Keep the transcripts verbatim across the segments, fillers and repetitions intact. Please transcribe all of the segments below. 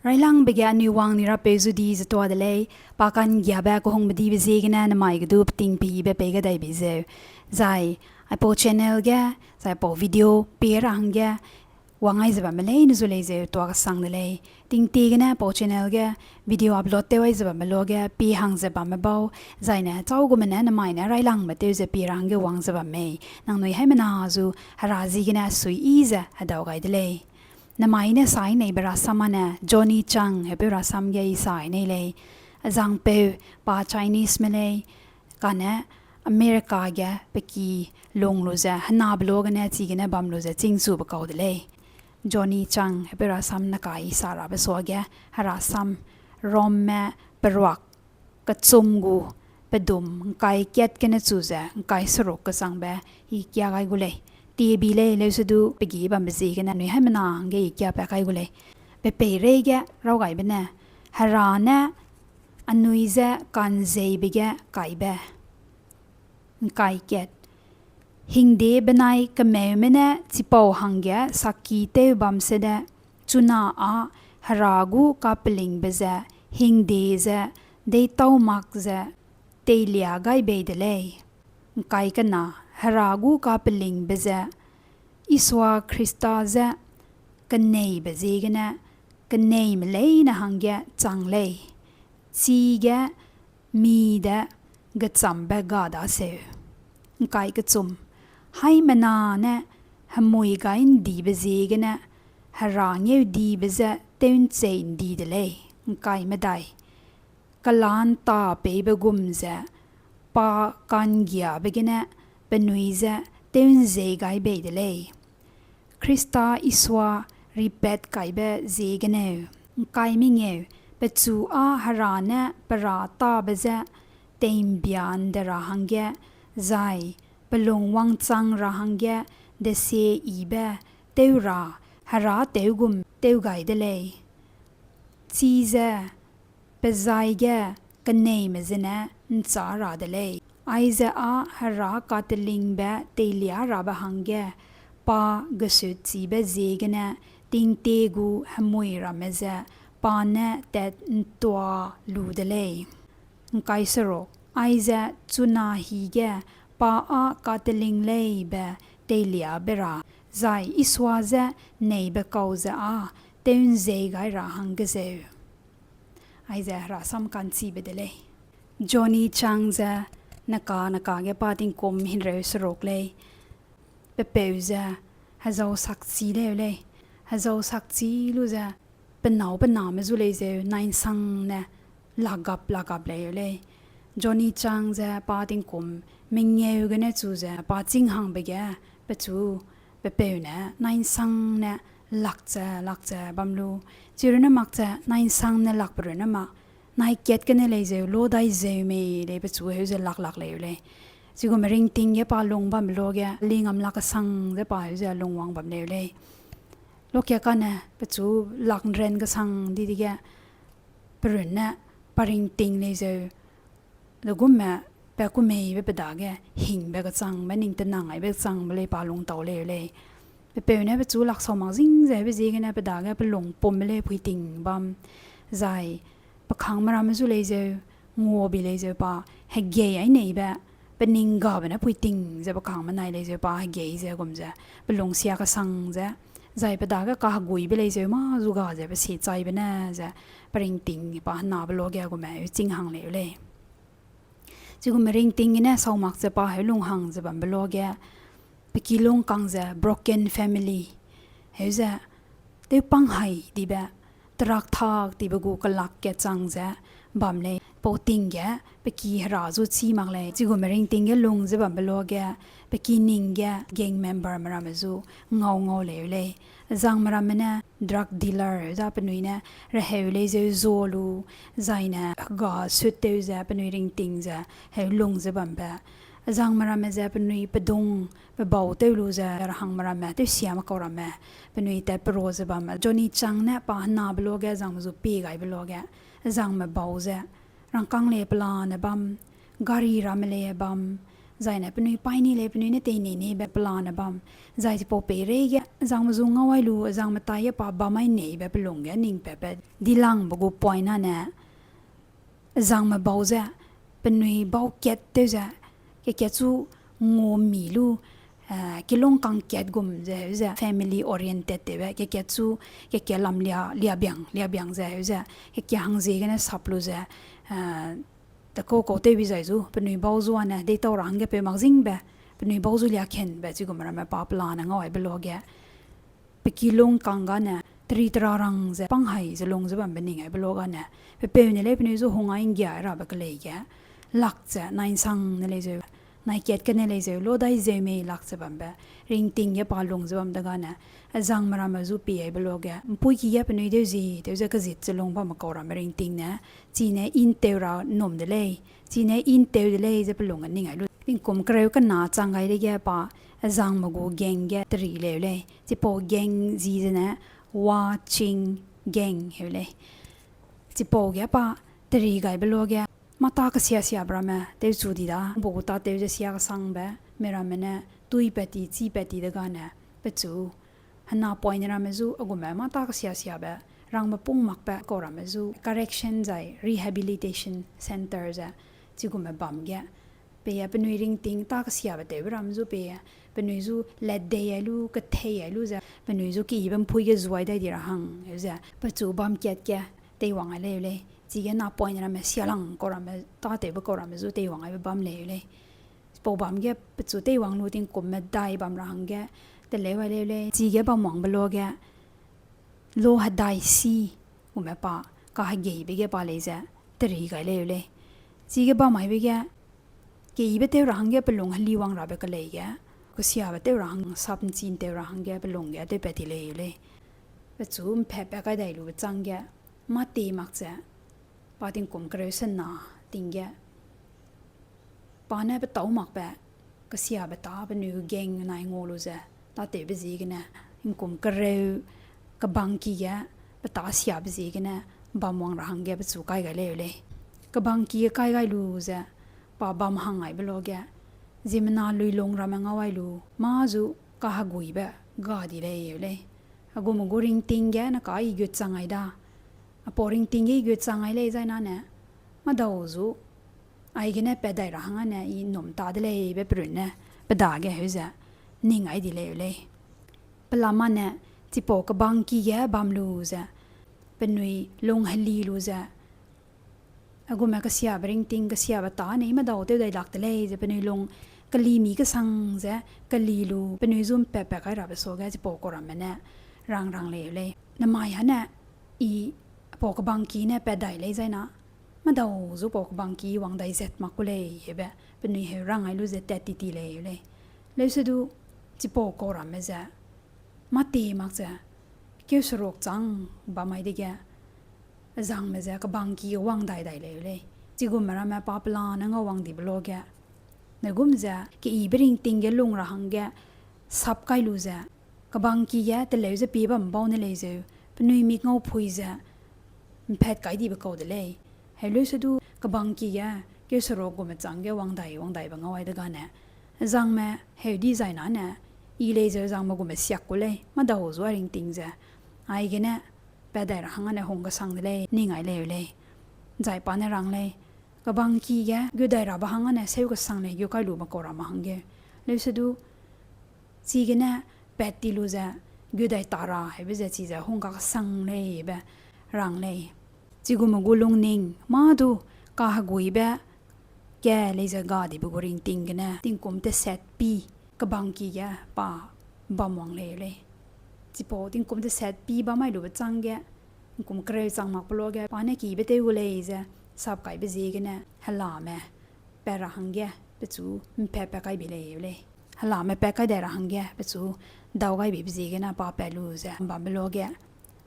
Railangbe ge anui wang ni rapeu zu di ze tuâ de lei, pa ka'nggiabe kehungbe dibe ziegene nemai ge du peting peyibe pei ga dai bei zeu. Zai, aipau channel ge, zai aipau video pie ra hangge, wang ai ze bamme leine zu lei zeu tuâ kesang de lei. Tingtie gene pau channel ge video upload tew ai ze bamme luage pie hang ze bamme bau, zaine chau gume ne nemai ne railangbe tew ze pie ra hangge wang ze bam mei. Nangnui haimena zu Hera ziegene suiyi ze hedau gai de lei. Nemai ne sai neibe rasam â ne Johnny Chang hepeu rasam ge i sai nei lei. Azangpeu pa Chinese me lei, kane America ge pe ki lung lu ze, henabe luage ne chigene bam lu ze chîngchube kau de lei. Johnny Chang hepeu rasam ne kai i sa rabe suage, herasam Romme peruak kechum gu pedum ngkai kat gene chu ze ngkai seruk kesangbe i kia gai gu lei. Tiebi lei leusedu pe gi bambe ziegene anui haimena hangge i kia pat kai gu lei. Pe peireige raw gaibe ne, Hera ne anui je ka'nzeibe ge kaibe. Ngkai kat. Hingde benai kemeume ne chipau hangge sakki tew bam sede, chuna â Hera gu kapelingbe ze, hingde ze, deîtau mak ze, teilia gai bei de lei. Ngkai kena. Hera gu kapelingbe ze, Isua Khrista je keneibe ziegene keneime leine hangge chang lei. Chige mi de gechambe ga daseu. Ngkai kechum. Haimena ne hemui gai ndibe ziegene Hera ngeudibe je tew'nchei ndi de lei. Ngkai medai. Kelantâ peibe gum ze pa ka'nggiabe gene penui je tew'nzei gai bei de lei. Khrista Isua ripat kaibe ziegeneu. Ngkai mengeu. Pechu â Hera ne pe râtabe je tei'mbia ’nde ra hangge, zai pe lung wangchang ra hangge desie yibe tew ra Hera tewgum tew gai de lei. Chize pe zaige keneime zene ’nchâ ra de lei. Aize â Hera katelingbe teilia rabe hangge pa gesutchibe ziegene tingtie gu hemui ramme ze pa ne tat'ntua lu de lei. Ngkai seruk. Aize chuna hige pa â kateling lei be teiliabe ra, zai Isua je neibe kau ze â tew'nzei gai ra hangge zeu. Aize herasam ka'nchibe de lei. Johnny Chang ze neka neka ge pa tingkum himreu seruk lei. Pe peu ze hezau sakchi leu lei. Hezau sakchi lu ze pe nâu pe name zu lei zeu nai'nsangne lakgap lakgap leu lei. Johnny Chang ze pa tingkum mengeu gene chu ze pa chîng hangbe ge pechu pe peu ne nai'nsangne lak ze lak ze bam lu. Chirunne mak ze nai'nsangne lakbe runne mak, nai kat gene lei zeu lo dai zeu mei lei pechu heu ze lak lak leu lei. Chigume ringting ge pa lung bambe luage lingam lak kesang ze pa heu ze lungwang bam leu lei. Lokia kane pechu lak ’nran kesang di dege, pe runne pa ringting lei zeu, degume pe kumeibe pe dage hingbe kechangbe ning tenang aibe kechangbe lei pa lungtau leu lei. Pe peu ne pechu lak sau mak zing ze be ziegene pe dage pe lung pumbe lei puiting bam, zai pe kangme ramme zu lei zeu, nguabi lei zeu pa, hegei ai neibe, pe ning gabe ne puiting ze pe kangme nai lei zeu pa hegei ze gum ze, pe lung sia kesang ze, zai pe dage kaheguibe lei zeu mâ zu ga ze pe sie chaibe ne ze, pe ringting pa henabe luage gume heu chîng hang leu lei. Chigume ringting gene sau mak ze pa heu lung hang ze bambe luage, pe kilung kang ze broken family, heu ze, tewpang hai dibe, terak tak dibe gu kelak kechang ze bam lei. Pau ting ge pe ki hera zu chî mak lei. Chigume ringting ge lung ze bambe luage, pe ki ning ge gang memberme ramme zu ngau ngau leu lei. Zangme ramme ne drug dealer heu ze penui ne reheu lei zeu zua lu, zaine hega sut tew ze penui ringting ze heu lung ze bambe. Zangme ramme ze penui pedung, pe bau tew lu ze rehangme ramme, tewsiame kau ramme, penui tat perua ze bamme. Johnny Chang ne pa henabe luage zangme zu pie gaibe luage, zangme bau ze, rangkâng lei pelane bam, gari ramme lei bam, Zai ne penui paî ni lei, penui ne tei nei neibe pelane bam. Zai chipau peireige, zangme zu ngau ai lu, zangme tai ge pa bam ai neibe pelung ge ning patbe dilangbe gu point â ne, zangme bau ze, penui bau kat tew ze, kekat chu ngumi lu, eh, kilung kang kat gum ze, heu ze family oriented tewbe, kekat chu, kekat lam lia, liabiang, liabiang ze, heu ze, kekat hangziegene sap lu ze, eh, te kau kau tewbi zai zu, penui bau zu â ne, deitau ra hangge peu mak zingbe, penui bau zu liakenbe, chigum ramme pa pelane ngau aibe luage, pe kilung kang gane, teri tera rang ze, pang hai ze lung ze bambe ning aibe luagane, pe peu ne lei penui zu hung ai nggia rabe kelei ge, lak ze, nai nsang ne lei zeu, nai kat kene lei zeu, lo dai zeu mei lak ze bambe, ringting ge pa lung ze bam de gane, zangme ramme zu pie aibe luage, mpuiki ge penui deu zi, tew ze kezit ze lung bamme kau ramme ringting ne, chi ne intew ra num de lei, chi ne intew de lei ze pelung ge ning ai lu. Tingkum kereu kena chang gai dege pa, zangme gu gang ge teri leu lei. Chipau gang zi zene, Wa Ching gang heu lei. Chipau ge pa, teri gaibe luage, mâ tâ kesia siabe ramme, tewchu di da, bu gu tâtew ze sia kesangbe, mi ramme ne, tui pat ti, chî pat ti de gane, pechu, hena point ramme zu, a gume mâ tâ kesia siabe, rangbe pung makbe kau ramme zu, correction zai rehabilitation centre ze, chigume bam ge, pei a penui ringting tâ kesiabe tewbe ramme zu pei a, penui zu latdei ai lu, kethei ai lu ze, penui zu keyibe mpui ge zuai dai di ra hang, heu ze, pechu bam kat ge, teiwang ai leu lei. Chige na point ramme sialang kau ramme, tâtewbe kau ramme zu teiwang aibe bam leu lei. Chipau bam ge pechu teiwang lu tingkum medai bam ra hangge, teleu ai leu lei. Chige bam wangbe luage, lo hedai si, gume pa, kahegeibe ge pa lei ze, teri gai leu lei. Chige bam aibe ge, keyibe tew ra hangge pelung heli wang rabe kelei ge, kesiabe tew ra hang, sap nchin tew ra hangge pelung ge tewpat ti leu lei. Pechu mpatpat kai dai lube chang ge, mâ te mak ze, pa tingkum kereu sena ting ge, pa ne petâu makbe, kesiabe tâ penui gu gang nai ngau lu ze, tâtewbe ziegene, tingkum kereu, kebangki ge, petâ siabe ziegene, bam wang ra hangge pechu kai gai leu lei. Kebangki ge kai gai lu ze, pa bam hang aibe luage, ziemmena luilung ramme ngau ai lu, mâ zu kaheguibe ga di lei eu lei. A gume gu ringting ge ne ka i gut chang ai da. Apau ringting ge i gut chang ai lei zai na ne, mâdau zu, aigene pat dai ra hang â ne i num ta de leibe perunne, pe dage heu ze, ning ai di lei eu lei. Pelama ne, chipau kebangki ge bam lu ze, penui lung heli lu ze, a gume kesiabe ringting kesiabe tâ ne i mâdau tew dai lak de lei ze penui lung keli mi kesang ze keli lu penui zu mpatpat kai rabe suage chipau kau ramme ne rang rang lei eu lei. Namai â ne i apau kebangki ne pat dai lei zai na, mâdau zu pau kebangki wang dai zat mak ku lei hebe penui heu rang ai lu ze tat ti ti lei eu lei. Leusedu chipau kau ramme ze mâ te mak ze, keu seruk chang bam ai dege, zangme ze kebangki ge wang dai dai lei eu lei. Chigume ramme pa pelane ngau wang dibe luage, ne gum ze keyibe ringting ge lung ra hangge, sap kai lu ze, kebangki ge teleu ze pie bam bau ne lei zeu, penui mik ngau phui ze, mpat kai dibe kau de lei. Heu leusedu kebangki ge, keu seruk gume chang ge wang dai wang daibe ngau ai de gane, zangme heu di zai na ne, i lei zeu zangme gume siak ku lei, mâdau zu a ringting ze, aigene, pat dai ra hang â ne hung kesang de lei, ning ai lei eu lei. Zai pa ne rang lei, kebangki ge, gu dai rabe hang â ne seu kesang lei gu kai lube kau ramme hangge. Leusedu, chigene, pat ti lu ze, gu dai ta ra, hebe ze chize hung kakesang leibe, rang lei. Chigume gu lungning, mâ du, kaheguibe, ke lei ze ga dibe gu ringting gene, tingkum tesat pi, kebangki ge, pa, bam wang lei lei. Chipau tingkum tesat pi bam ai lube chang ge, tingkum kereu chang makbe luage, pa ne kibe tew gu lei ze, sap kaibe ziegene, helame, pat ra hangge, pechu, mpatpat kai bi lei lei. Helame pat kai dai ra hangge, pechu, dau gai bibe ziegene, pa pat lu ze, bambe luage,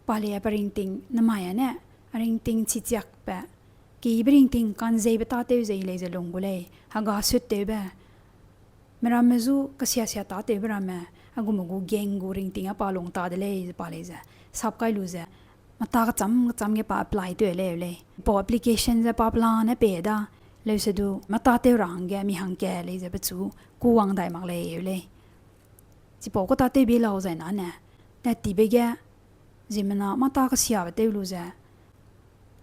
pa lei a pe ringting, namai â ne, a ringting chichiakbe, keyibe ringting, kanzeibe tâtew ze i lei ze lung gu lei, hega sut tewbe, meramme zu kesiasia tâtewbe ramme, a gume gu gang gu ringting â pa lung ta de lei ze pa lei ze, sap kai lu ze, mata kecham kecham ge pa apply tew lei lei. Pau application ze pa pelane pei da, Leusedu mâtâtew ra hangge mi hangkat lei ze pechu kûwang dai mak lei heu lei. Chipau kau tâtewbi lau zai nane, tat tibe ge, ziemmena mâtâ kesiabe tew lu ze,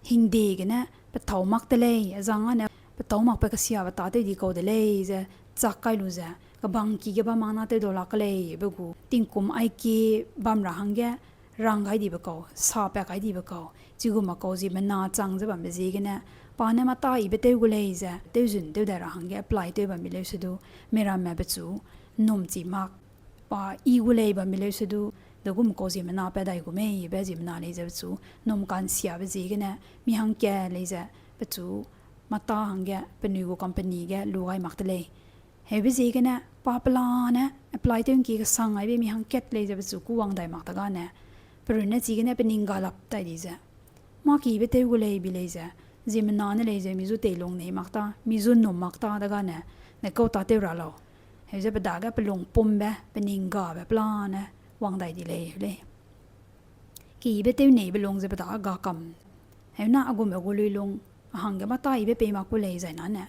hingde gene pethâu mak te lei, azang âne pethâu makbe kesiabe tâtew di kau de lei ze, chak kai lu ze, kebangki ge bam mâ na tew dau lak ke lei be gu, tingkum aike bam ra hangge, rang gai dibe kau, sapat kai dibe kau, chigum kau ziemmena chang ze bambe ziegene, pa ne mâtâ yibe tew gu lei ze, tewzun tew dai ra hangge apply tew bambe leusedu, miramme pechu, ’nnum chi mak, pa yi gu lei bambe leusedu, degum kau ziemmena pat dai gu mei be ziemmena lei ze pechu, ’nnum ka'nsiabe ziegene, mi hangkat lei ze, pechu, mâtâ hangge, penui gu company ge lu gai mak te lei. Heube ziegene, pa pelane, apply tew ’ngki kesang gaibe mi hangkat lei ze pechu kûwang dai mak ta gane, perunne chigene pening ga lap tai di ze, mâ kibe tew gu lei bi lei ze, ziemmena ne lei ze mi zu teilung nei mak ta, mi zu ’nnum mak ta dagane, ne kau tâtew ra lau. Heu ze pe dage pelung pumbe, pening gabe pelane, wang dai di lei heu lei. Kibe tew neibe lung ze pe dage ga kam. Heuna a gume gu luilung, a hangge mâtâ yibe pei mak gu lei zai nane,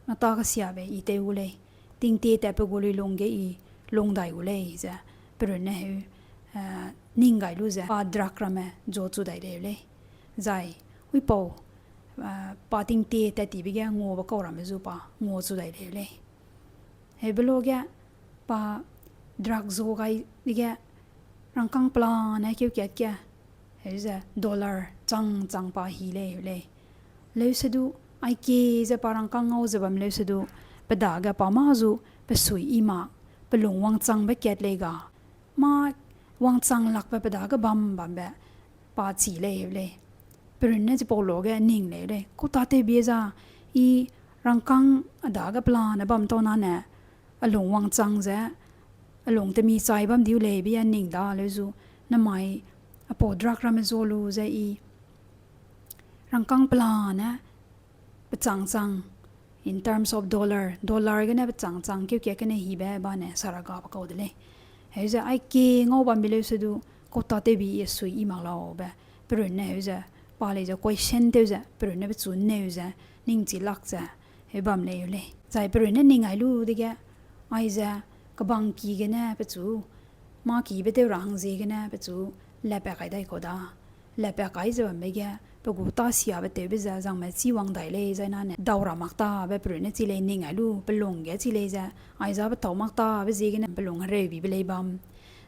mâtâ kesiabe i tew gu lei. Tingtie tatbe gu luilung ge i lung dai gu lei ze, perunne heu, eh, ning gai lu ze, pa drug ramme zuachu dai lei heu lei. Zai, uipau, eh, pa tingtie tat tibe ge nguabe kau ramme zu pa nguachu dai lei heu lei. Heube lo ge, pa drug zua gai dege, rangkâng pelane keu kat ge, heu ze dollar chang chang pa hi lei heu lei. Leusedu, aike ze pa rangkâng ngau ze bam leusedu, pe dage pa mâ zu, pe sui i mak, pe lung wangchangbe kat lei ga, mâ wangchang lakbe pe dage bam bambe, pa chi lei heu lei. Perunne chipau lo ge ning lei heu lei. Kau tâtewbi za, i rangkâng a dage pelane bam tau nane, a lung wangchang ze, a lung temi chai bam diu lei be a ning da leu zu, namai, apau drug ramme zua lu ze i, rangkâng pelane, pechang chang, in terms of dollar, dollar gene pechang chang keu kat gene hibe bane sara gabe kau de lei. Heu ze aike ngau bambe leusedu, kau tâtewbi a sui i mak lau be, perunne heu ze, pa lei ze question tew ze, perunne pechu neu ze, ning chi lak ze, heu bam lei heu lei. Zai perunne ning gai lu dege, aize, kebangki gene pechu, mâ kibe tew ra hang ziegene pechu, lepat kai dai kau da. Lepat kai ze bambe ge, pe gu tâ siabe tewbe ze zangme chî wang dai lei zai nane dau ra mak ta be perunne chi lei ning gai lu, pe lung ge chi lei ze, aiza pe tâu mak ta be ziegene pe lung hereubibe lei bam.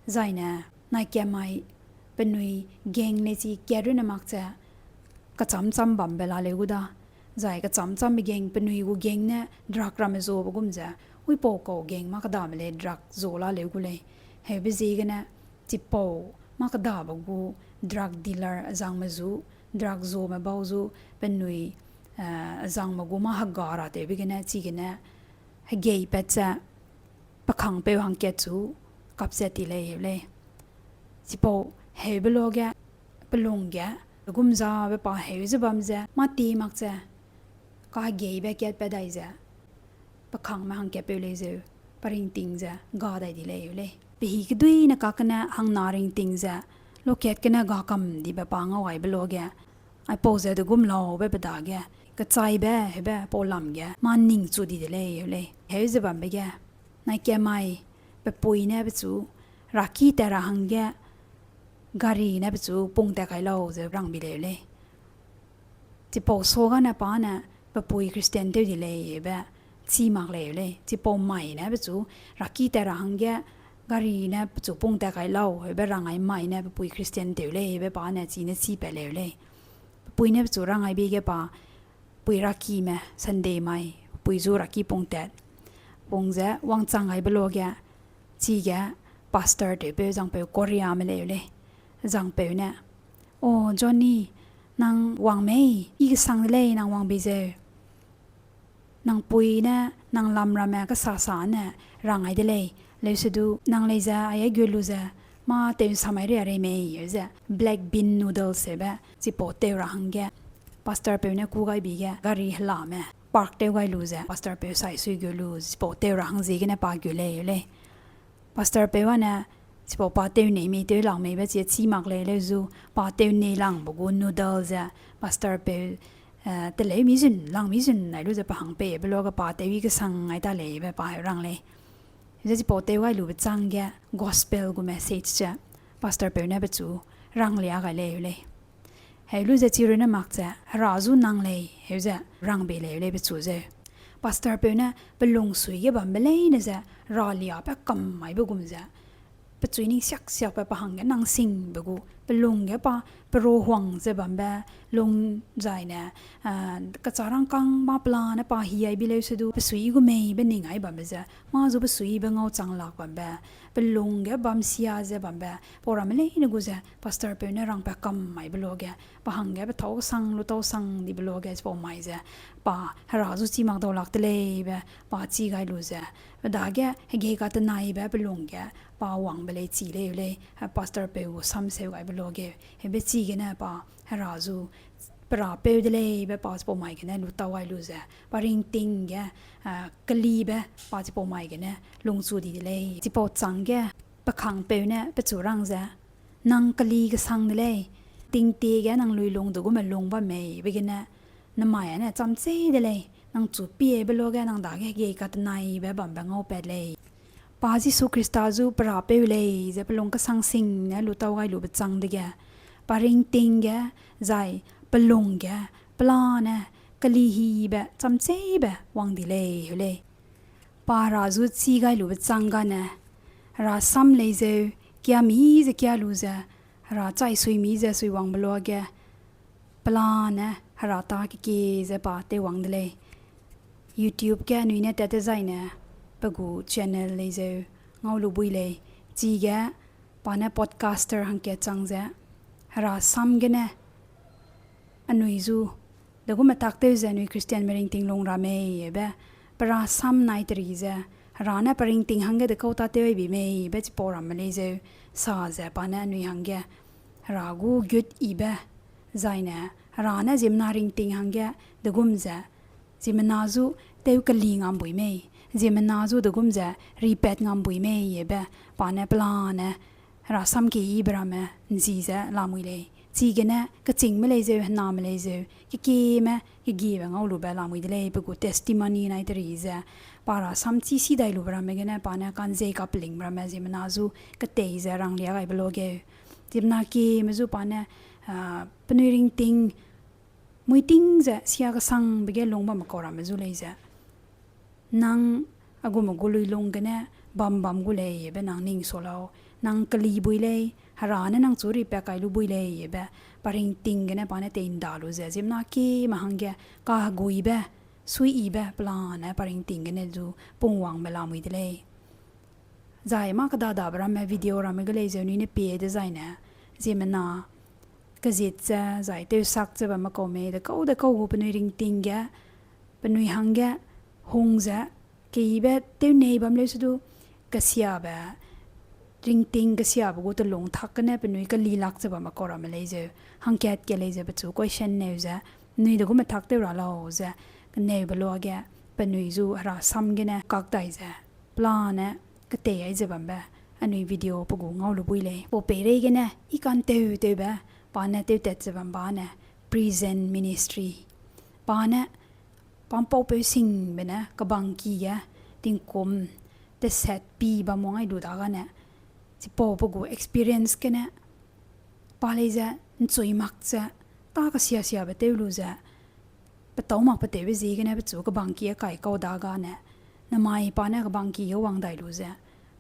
Zaine, nai kamai, penui gang lei chi kat runne mak ze, kechâm châm bambe laleu gu da. Zai kechâm châmbe gang, penui gu gang ne drug ramme zuabe gum ze, uipau kau gang mâ kedame lei drug zua laleu gu lei. Heube ziegene, chipau mâ kedabe gu drug dealer azangme zu, drug zuame bau zu, penui, eh, azangme gu mâ hega ra tewbe gene, chigene, hegeipat ze, pe kangpeu hangkat chu, kapchat ti lei heu lei. Chipau heube lo ge, pe lung ge, gum zabe pa heu ze bam ze, mâ ti mak ze, kahegeibe katpat dai ze, pe kangme hangkatpeu lei zeu, pa ringting ze, ga dai di lei heu lei. Pe hî keduine kakgene hangna ringting ze, lokat gene ga kam dibe pa ngau gaibe lo ge, aipau ze degum laube pe dage, kechaibe, heube pau lam ge, mâ ningchu di de lei heu lei. Heu ze bambe ge, nai kamai, pe pui ne pechu, raki tat ra hangge, gari ne pechu pung tat kai lau ze rangbi lei heu lei. Chipau sa gane pa ne, pe pui Christian tew di lei heube, chî mak lei heu lei. Chipau mai ne pechu, raki tat ra hangge, gari ne pechu pung tat kai lau heube rang ai mai ne pe pui Christian tew lei heube pa ne chine chîpat lei heu lei. Pe pui ne pechu rang aibe ge pa, pui rakime, Sunday mai, pui zu raki pung tat. Pung ze, wangchang gaibe lo ge, chige, pastor tewpeu zangpeu Koreame lei heu lei. Zangpeu ne, O, Johnny, nang wang mei, i kesang de lei nang wang bei zeu. Nang pui ne, nang lam ramme kesasa ne, rang ai de lei, leusedu, nang lei ze, ai gu lu ze, mâ tew ’nsamai ria rei mei, heu ze, black bean noodles heube, chipau tew ra hangge. Pastorpeu ne kû gaibe ge, gari helame, park tew gai lu ze, pastorpeu sai sui gu lu, chipau tew ra hang ziegene pa gu lei heu lei. Pastorpeu â ne, chipau pa tew nei mei tew lang meibe chi chî mak lei leu zu, pa tew nei langbe gu noodle ze, pastorpeu, teleu mi zun, lang mi zun nai lu ze pa hang peibe luage pa tew i kesang ai ta leibe pa heu rang lei. Ze chipau tew gai lube chang ge gospel gu message ze pastor peu ne pechu ranglia gai lei heu lei. Heu lu ze chi runne mak ze Hera zu nang lei heu ze rangbe lei heu lei pechu zeu. Pastor peu ne pe lungsui ge bambe leine ze raliabe kam maibe gum ze pechui ning siak siakbe pa hangge nang singbe gu, pe lung ge pa perohuang ze bambe, lung zaine, kacha rangkâng mâ pelane pa hiai bi leu se du, pe sui gu meibe ning ai bambe ze, mâ zu pe suibe ngau chang lak bambe, pe lung ge bam sia ze bambe, pau ramme leine gu ze pastor peu ne rangbe kam maibe luage, pa hangge pe tâu kesang lu tâu sang dibe luage chipau mai ze, pa Hera zu chî mak dau lak de leibe, pa chî gai lu ze, pe dage hegei katenaibe pe lung ge, pa wangbe lei chi lei heu lei, pastor peu gu sam seu gaibe luage, heube chigene pa Hera zu, pe rapeu de leibe pa chipau mai gene lu tâu gai lu ze, pa ringting ge, kelibe pa chipau mai gene lungchu di de lei. Chipau chang ge, pe kangpeu ne pechu rang ze, nang keli kesang de lei, tingtie ge nang luilung de gume lung bam meibe gene, namai â ne chamchei de lei, nang chu piebe luage nang dage hegei katenaibe bambe ngaupat lei. Pa Jisu Khrista zu pe rapeu lei ze pe lung kesang sing ne lu tâu gai lube chang dege, pa ringting ge, zai pe lung ge, pelane, keli hibe chamcheibe wang di lei heu lei. Pa Hera zu chî gai lube chang gane, Hera sam lei zeu, kiami ze kia lu ze, Hera chai suimi ze suiwangbe luage, pelane Hera ta kekie ze pa teiwang de lei. YouTube ge anui ne tat dezaine, pe gu channel lei zeu, ngau lu bui lei, chige, pa ne podcaster hangkat chang ze, Hera sam gene, anui zu, degume tak tew ze anui Christianme ringting lung ra meibe, pe rasam nai teri ze, Hera ne pe ringting hangge dekau tâtew ai bi meibe chipau ramme lei zeu, sa ze pa ne anui hangge, Hera gu gut yibe, zaine, Hera ne ziemmena ringting hangge, degum ze, ziemmena zu tew keli ngam bui mei, ziemmena zu degum ze ripat ngam bui meibe, pa ne pelane, Hera sam keyibe ramme nzi ze lamui lei. Chigene kechîngme lei zeu, hename lei zeu, kekieme, kegiebe ngau lube lamui de lei, pe gu testimony nai teri ze. Pa rasam chî si dai lube ramme gene, pa ne kanzei kapelingbe ramme ziemmena zu ketei ze ranglia gaibe logeu. Ziemmena kieme zu pa ne, penui ringting, muiting ze sia kesangbe ge lung bamme kau ramme zu lei ze. Nang a gume gu luilung gene bam bam gu leibe nang ning sa lau, nang keli bui lei, Hera ne nang chu ripat kai lu bui leibe, pa ringting gene pa ne tei nda lu ze, ziemmena kieme hangge kaheguibe, suiyibe pelane pa ringting gene zu pungwangbe lamui de lei. Zai mâ kedadabe ramme video ramme ge lei zeu nui ne pie dezaine, ziemmena kezit ze, zai tewsak ze bamme kau mei, dekau dekau gu penui ringting ge, penui hangge hung ze, keyibe tewnei bam leu se du, kesiabe, ringting kesiabe gu telung tak gene penui keli lak ze bamme kau ramme lei zeu, hangkat ge lei ze pechu question neu ze, nui degume tak tew ra lau ze, keneube luage, penui zu Hera sam gene kak dai ze, pelane, ketei ai ze bambe, anui video pe gu ngau lu bui lei. Pau peirei gene, i kantewtewbe, pa ne tewtat ze bam ba ne, prison ministry. Pa ne, pa mpaupeu singbe ne, kebangki ge, tingkum, tesat pi bam wang ai lu dagane, chipau pe gu experience gene, pa lei ze, nchui mak ze, ta kesia siabe tew lu ze, petâu mak petewbe ziegene pechu kebangki a kai kau dagane, namai pa ne kebangki ge wang dai lu ze,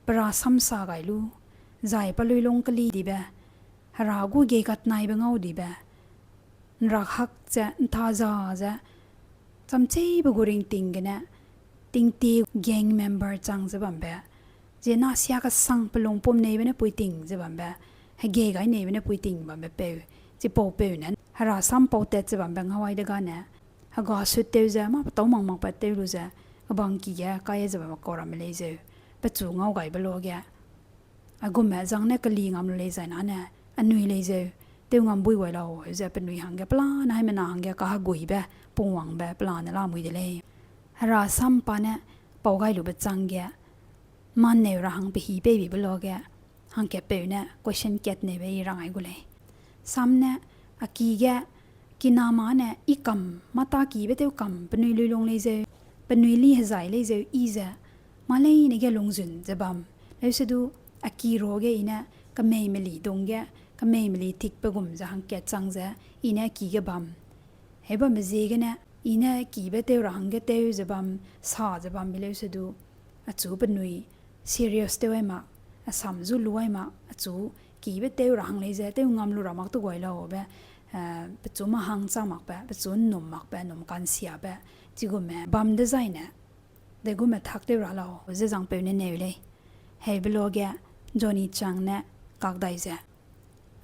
pe rasam sa gai lu, zai pa luilung keli dibe, Hera gu gei katnaibe ngau dibe, nrak hak ze, nta za ze, chamcheibe gu ringting gene, tingtie gang member chang ze bambe, ziena sia kesang pelungpum neibe ne puiting ze bambe, hegei gai neibe ne puiting bambe peu, chipau peu ne, Hera sam pau tat ze bambe ngau ai degane, hega sut tew ze, mâ petâu mak mak pat tew lu ze, kebangki ge kai ze bamme kau ramme lei zeu, pechu ngau gaibe luage, aigumme zang ne keli ngam lu lei zai nane, anui lei zeu, tew ngam bui wai lau, heu ze penui hangge pelane haimena hangge kaheguibe, pungwangbe pelane lamui de lei. Hera sam pa ne, pau gai lube chang ge, manneu ra hang pehî peibibe luage, hangkatpeu ne question kat neube i rang ai gu lei. Sam ne, a ki ge, Kiname ne i kam, mâ tâ kibe tew kam, penui luilung lei zeu, penui li hezai lei zeu i ze, mâ leine ge lungzun ze bam. Leusedu, a ki ruage i ne, kemei meli dung ge, kemei meli tikbe gum ze hangkat chang ze, i ne ki ge bam. Hebambe ziegene, i ne kibe tew ra hangge tew ze bam, sa ze bam bi leusedu, achu penui serious tew ai mak, a sam zu lu ai mak, achu kibe tew ra hang lei ze, tew ngam lu ra mak tew guai lau be, eh, pechu mâ hang chang makbe, pechu ’nnum makbe, ’nnum ka'nsiabe, chigume bam dezaine, degume tak tew ra lau, ze zangpeu ne neu lei. Heube luage, Johnny Chang ne kak dai ze,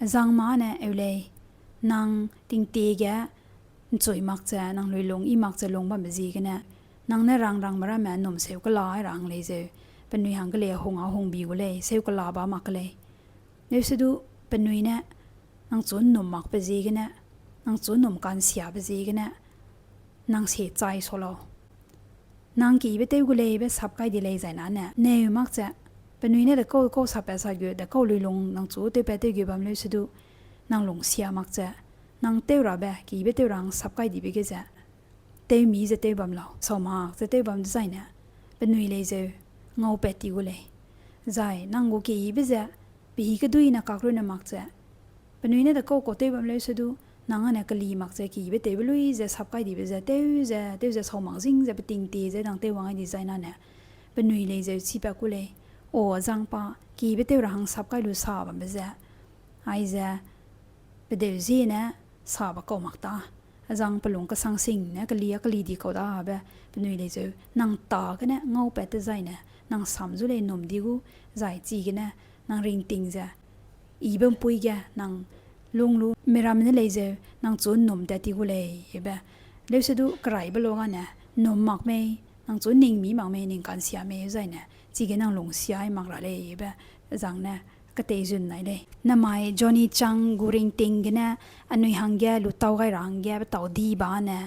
Azangme ne eu lei, nang tingtie ge ’nchui mak ze, nang luilung i mak ze lung bambe ziegene, nang ne rangrangme ramme ’nnum seu kela ai ra hang lei zeu, penui hangge lei a hung a hung bi gu lei, seu kela ba mak ke lei. Leusedu penui ne, nang chu ’nnum makbe ziegene, nang chu ’nnum ka'nsiabe ziegene, nang sie chai sa lau. Nang kibe tew gu lei be sap kai di lei zai nane, neu mak ze, penui ne dekau kau sapbe sa gu, dekau luilung nang chu tewpat tew gu bam leusedu, nang lungsia mak ze, nang tew rabe, kibe tew ra hang sap kai dibe ge ze, tewmi ze tew bam lau, sau mak ze tew bam dezaine, penui lei zeu, ngaupat ti gu lei. Zai, nang gu kibe ze, pehî keduine kak runne mak ze, penui ne dekau kau tew bam leusedu, nang ane keli mak ze kibe tewbe lui ze sap kai dibe ze, tew ze, tew ze sau mak zing ze peting tie ze nang tew wang ai di zai nane, penui lei zeu chipat ku lei, o azang pa, kibe tew ra hang sap kai lu sa bambe ze, aize, pedeu ziene, sabe kau mak ta, azang pelung kesang sing ne keli a keli di kau dabe, penui lei zeu, nang ta gene ngaupat dezaine, nang sam zu lei ’nnum di gu, zai chigene, nang ringting ze, ibe ’mpui ge, nang lung lu, miramme ne lei zeu, nang chu ’nnum tat ti gu lei, ebe. Leusedu keraibe luage ne, ’nnum mak mei, nang chu ning mi mak mei, ning ka'nsia mei, zaine, chige nang lungsia ai mak ra lei, ebe, zang ne, ketei zun nai lei. Namai Johnny Chang gu ringting gene, anui hangge, lutau gai ra hangge, petau di ba ne,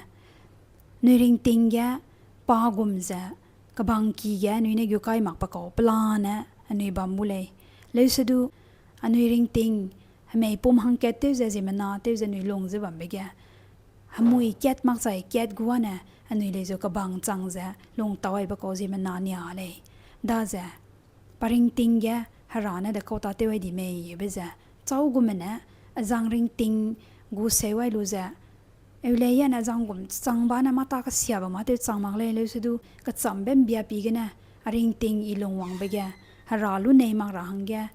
anui ringting ge, pa gum ze, kebangki ge, anui ne gu kai makbe kau, pelane, anui bam gu lei. Leusedu, anui ringting, hemei pum hangkat tew ze ziemmena, tew ze anui lung ze bambe ge, hemui kat makchai kat gu ane, anui lei zeu kebang chang ze, lungtau aibe kau ziemmena nia lei. Daze, pa ringting ge, Hera ne dekau tâ tew ai di mei, ebe ze, chau gume ne, azang ringting gu seu ai lu ze, eu lei yane azang gum chang ba ne mâ tâ kesiabe mâ tew chang mak lei, leusedu, kechambe ’mbia pi gene, a ringting i lungwangbe ge, Hera lu nei mak ra hangge,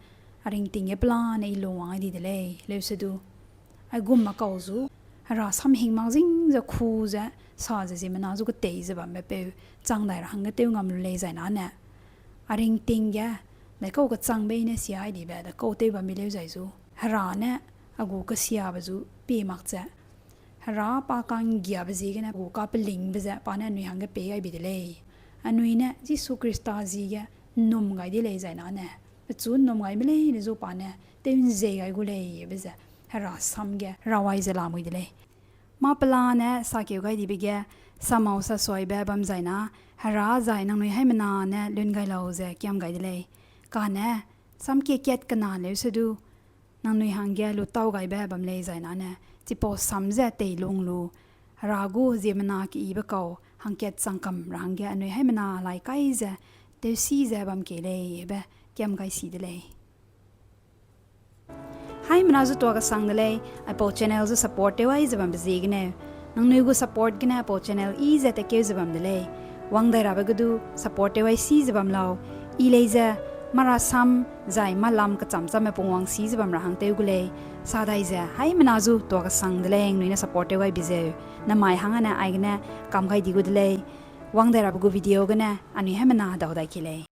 a ringting ge pelane i lungwang ai di de lei, leusedu. Aigum makau zu, Hera samhing mak zing ze ku ze, sa ze ziemmena zu ketei ze bambe peu, chang dai ra hangge tew ngam lu lei zai nane. A ringting ge, dekau kechangbe i ne sia ai dibe, dekau tew bam bi leu zai zu. Hera ne, a gu kesiabe zu, pie mak ze. Hera pa ka'nggiabe ziegene gu kapelingbe ze pa ne anui hangge pei gai bi de lei. Anui ne Jisu Khrista zi ge ’nnum gai di lei zai nane, pechu ’nnum gai me leine zu pa ne tew ’nzei gai gu lei, ebe ze Hera sam ge rawai ze lamui de lei. Mâ pelane sakeu gai dibe ge, samau sasuaibe bam zai na, Hera zai nangnui haimena ne lun gai lau ze kiam gai de lei. Kane, sam kie kat kena leusedu, nangnui hangge lutau gaibe bam lei zai nane, chipau sam ze teilung lu, Hera gu ziemmena keyibe kau, hangkat chang kam ra hangge anui haimena lai kai ze, tewsi ze bam kei lei, ebe kiam gai si de lei. Haimena zu tuâ kesang de lei, aipau channel zu support tew ai ze bambe ziegeneu. Nangnui gu support gene aipau channel i ze tekeu ze bam de lei. Wang dai rabe ge du support tew ai si ze bam lau. I lei ze, mâ rasam, zai mâ lam kecham chamme pungwang si ze bam ra hang tew gu lei. Sa dai ze, haimena zu tuâ kesang de lei, nangnui ne support tew ai bi zeu. Namai hangane aigene kam gai di gu de lei. Wang dai rabe gu video gene, anui haimena dau dai ki lei.